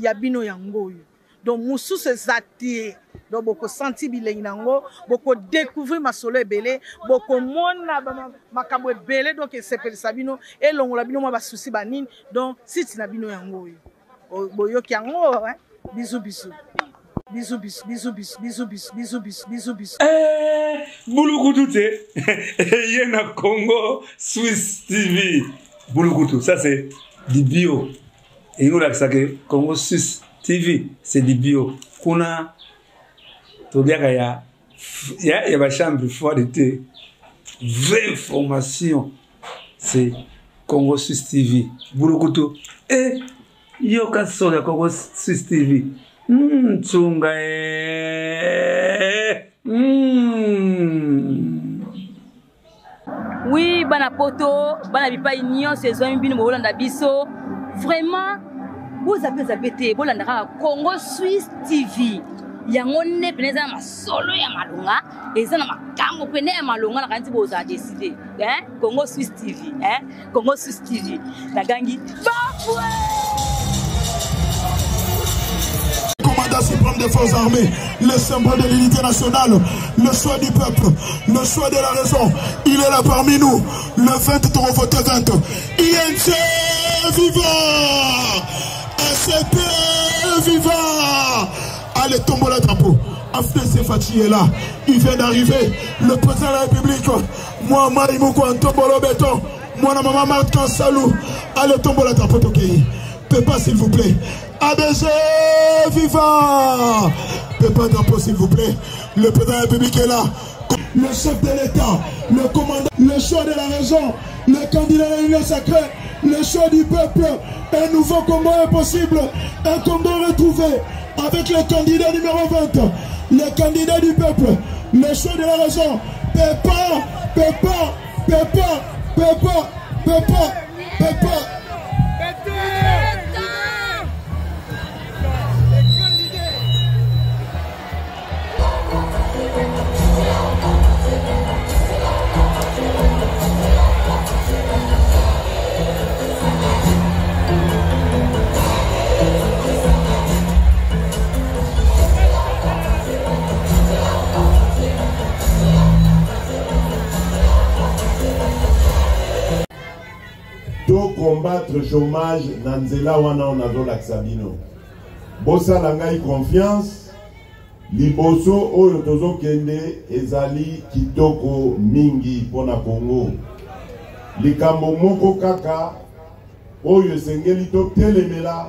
Ya bino yango oyo. Donc mosusu eza te. Donc bokosanti bilengi na yango, bokodécouvrir masolo ebele, bokomona makambo ebele, donc esepelisa bino, elongola bino mwa basusi banini. Donc site na bino yango oyo. Boyoki yango, hein? Bisous, bisous. Bisous, bisous, bisous, bisous, bisous, bisous, bisous, bisous, bisous, bisous. Eh, bulukutu te. Ye na Congo Swiss TV. Bulukutu, ça c'est du bio. Elingi kolakisa ke Congo Suisse TV c'est du bio. Kuna toliaka ya ya, ya ba chambre froide te. Vraie information c'est Congo Suisse TV. Bulukutu eh yoka solo ya Congo Suisse TV. Tsunga eh. Oui, bana poto, bana bipai nyonso ezwami bino bolanda biso. Vraiment, bozape zape te, bolanda kaka Congo Suisse TV. Yango nde pene eza na masolo ya malonga, eza na makambo pene ya malonga na kanisi bozala décider. Hein? Congo Suisse TV, hein? Congo Suisse TV. Nagangi bafwe! Commandant suprême des forces armées, le symbole de l'unité nationale, le choix du peuple, le choix de la raison, il est là parmi nous, le 20 vote 20. INC viva! ACP viva! Allez, tombe le drapeau. AFDC Fatshi est là. Il vient d'arriver. Le président de la République, moi, Marimoukou, Antombolo Béton, moi, maman Martin Salou. Allez, tombe le drapeau, Tokei. Pépa, s'il vous plaît. ABG, viva! Pépa, drapeau, s'il vous plaît. Le président de la République est là. Le chef de l'État, le commandant, le choix de la raison, le candidat de l'Union sacrée, le choix du peuple. Un nouveau Congo est possible, un Congo retrouvé avec le candidat numéro 20, le candidat du peuple, le choix de la raison. Pépa, Pépa, Pépa, Pépa, Pépa, Pépa. To combattre chômage na nzela wana oyo nazolakisa bino. Bosala ngai confiance, liboso oyo tozokende ezali kitoko mingi mpo na Congo. Likambo moko kaka oyo esengeli totelemela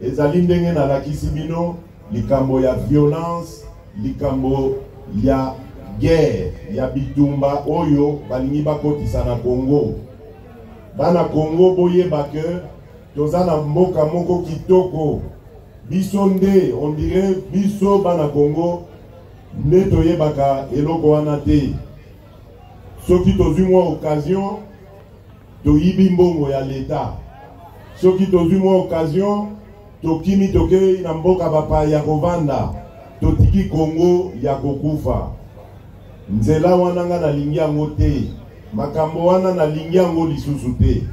ezali ndenge nalakisi bino, likambo ya violence, likambo ya guerre, ya bitumba oyo balingi bakotisa na Congo. Bana Congo boyeba ke toza na mboka moko kitoko. Biso nde, on dirait biso bana Congo nde toyebaka eloko wana te. Soki tozwi mwa occasion, toyibi mbongo ya l'État. Soki tozwi mwa occasion, tokimi tokei na mboka bapaya ya kovanda, totiki Congo ya kokufa. Nzela wana nga nalingi yango te. Makambo wana nalingi yango lisusu te.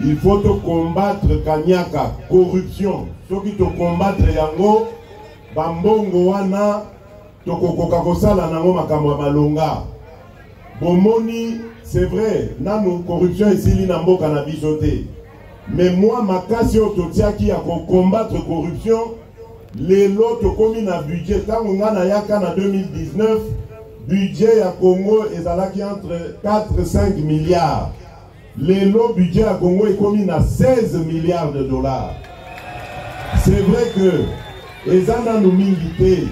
Il faut to combattre kanyaka, corruption. Soki to combattre yango, ba mbongo wana tokokoka kosala nango makambo ya malonga. Bomoni, c'est vrai, nanu corruption esili na mboka na biso te. Mais moi makasi oyo totiaki ya ko combattre corruption, lelo tokomi na budget. Tango nga nayaka na 2019, budget ya Congo ezalaki entre 4 et 5 milliards. Lelo budget ya Congo ekomi na 16 milliards de dollars. C'est vrai que eza nanu mingi te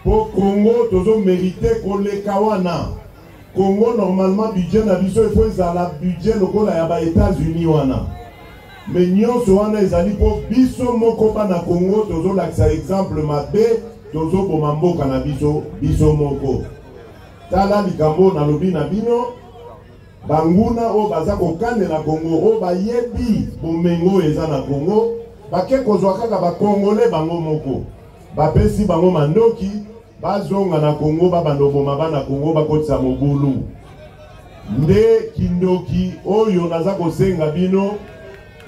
po Congo tozo mériter koleka wana. Congo normalement budget na biso il faut ezala budget lokola ya ba États-Unis wana. Mais nyonso wana ezali po biso moko bana Congo tozolakisa exemple mabe, tozoboma mboka na biso biso moko. Tala likambo nalobi na bino, banguna oyo baza kokanela Congo, oyo bayebi bomengo oyo eza na Congo, bake kozwa kaka ba Congolais bango moko, bapesi bango mandoki, bazonga na Congo, babanda koboma bana Congo, bakotisa mobulu. Nde kindoki oyo naza kosenga bino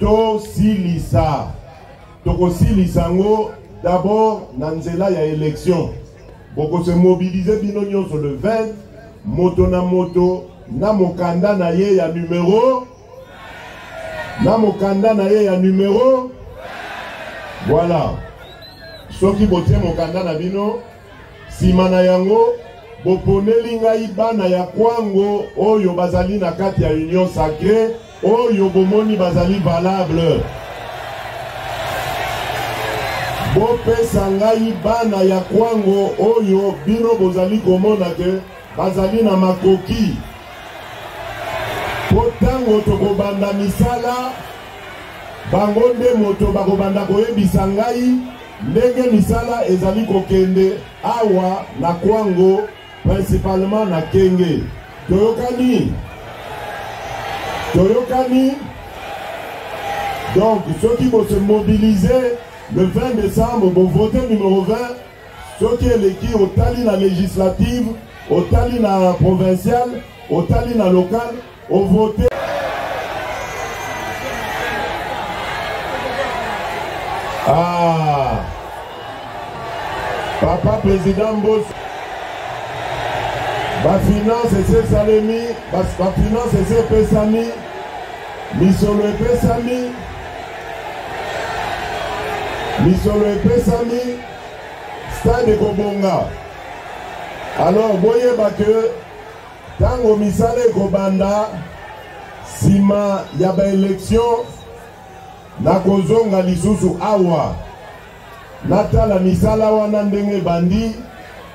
tosilisa. Tokosilisa yango d'abord na nzela ya election. Bokose mobiliser bino nyonso le 20, moto na moto na mokanda na ye ya numero na mokanda na ye ya numero. Voilà. Soki botie mokanda na bino, sima na yango boponeli ngai bana ya Kwango oyo bazali na kati ya Union Sacree oyo bomoni bazali valable. Bopesa ngai bana ya Kwango oyo bino bozali komona ke bazali na makoki, po tango tokobanda misala bango nde moto bakobanda koyebisa ngai ndenge misala ezali kokende awa na Kwango, principalement na Kenge. Toyokani? Toyokani? Donc soki bo se mobiliser le 20 décembre, bo voter numéro 20, soki eleki otali na législative, otali na provinciale, otali na locale, o voter. Ah, papa président Mbosso, ba finance esesalemi, ba finance esepesami, misolo epesami, misolo epesami, stade ekobonga. Alors boyeba que tango misala ekobanda sima ya ba election, nakozonga lisusu awa natala misala wana ndenge ebandi,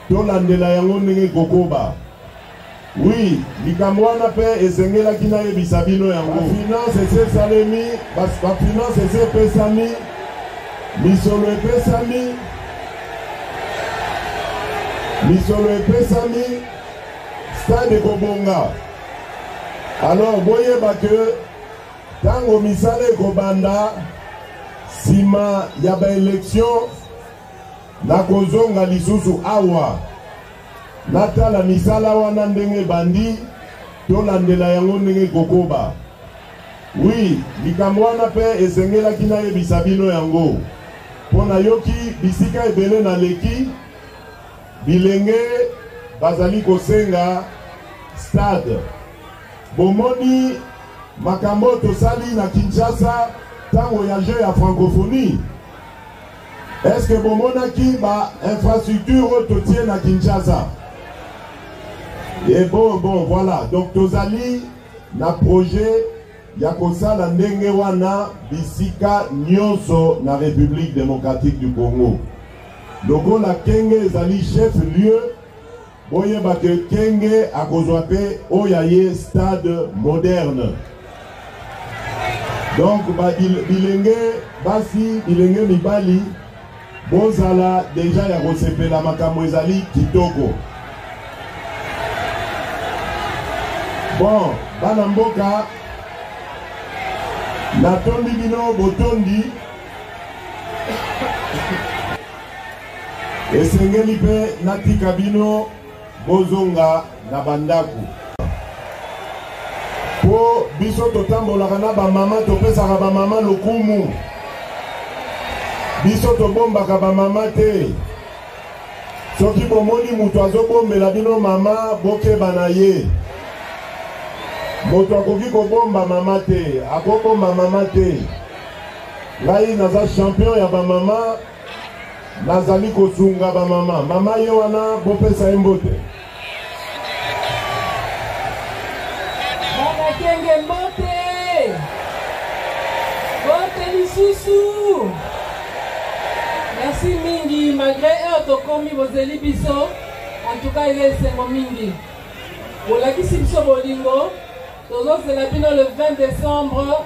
tolandela yango ndenge ekokoba. Oui, likambo wana pe esengelaki nayebisa bino yango. Ba finance esesalemi, ba finance esepesami, misolo epesami, misolo epesami, stade ekobonga. Alors boyeba que tango misala ekobanda sima ya ba election, nakozonga lisusu awa natala misala wana ndenge ebandi, tolandela yango ndenge ekokoba. Oui, likambo wana pe esengelaki nayebisa bino yango, po nayoki bisika ebele naleki bilenge bazali kosenga stade. Bomoni makambo tosali na Kinshasa tango ya jeu ya francophonie. Est-ce que bomonaki ba infrastructure oyo totie na Kinshasa? Et bon, bon, voilà. Donc tozali na projet ya kosala ndenge wana bisika nyonso na République démocratique du Congo. Lokola Kenge ezali chef lieu, boyeba ke Kenge akozwa pe oyo ya ye stade moderne. Donc ba bilenge basi, bilenge mibali, bozala deja ya kosepela, makambo ezali kitoko. Bon, bana mboka, natondi bino botondi. Esengeli pe natika bino bozonga na bandako. Po biso totambolaka na ba mama, topesaka ba mama lokumu. Biso tobombaka ba mama te. Soki bomoni moto azobombela bino mama, bokeba na ye. Moto akoki kobomba mama te, akobomba mama te. Ngai naza champion ya ba mama, nazali kosunga ba mama. Mama ye wana, bopesa ye mbote. Bana Kenge mbote. Mbote lisusu. Merci mingi, malgré heure tokomi bozeli biso. En tout cas, eza esengo mingi. Bolakisi biso bolingo. Tozozela bino le 20 décembre.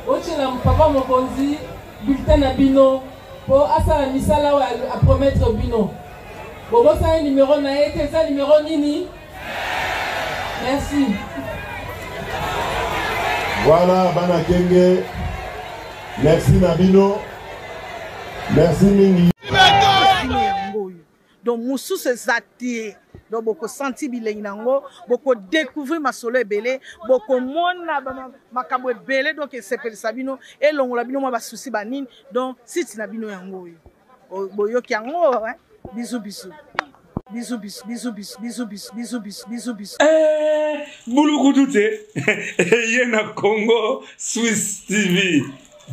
Botiela papa mokonzi bulletin na bino po asala misala oyo a promettre bino. Bobosani numéro na ye te, eza numéro nini? Merci. Voilà, bana Kenge. Merci na bino. Merci mingi. Donc mususu eza te. Donc bokosanti bilengi na yango, bokodécouvrir masolo ebele, bokomona makambo ebele, donc esepelisa bino, elongola bino mwa basusi banini. Donc site na bino yango oyo boyoki yango, hein? Bisous bisous. Bisous bisous bisous bisous bisous bisous bisous bisous bisous. Eh, bulukutu te ye na Congo Suisse TV.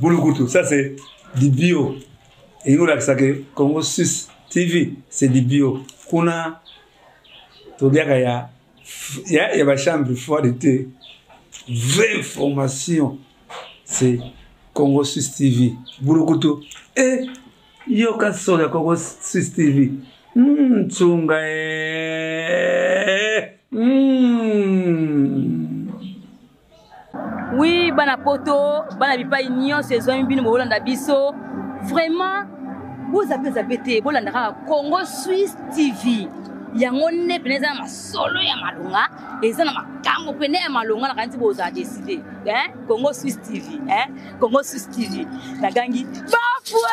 Bulukutu, ça c'est du bio. Elingi kolakisa ke Congo Suisse TV c'est du bio. Kuna toliaka ya ya, ya ba chambre froide te. Vraie information c'est Congo Suisse TV. Bulukutu eh yoka solo ya Congo Suisse TV. Ntunga eh. Oui, bana poto, bana bipai nyonso ezwami bino bolanda biso. Vraiment, bozape zape te, bolanda kaka Congo Suisse TV. Yango nde pene eza na masolo ya malonga, eza na makambo pene ya malonga na kanisi bozala décider. Hein? Congo Suisse TV, hein? Congo Suisse TV. Nagangi bafwe!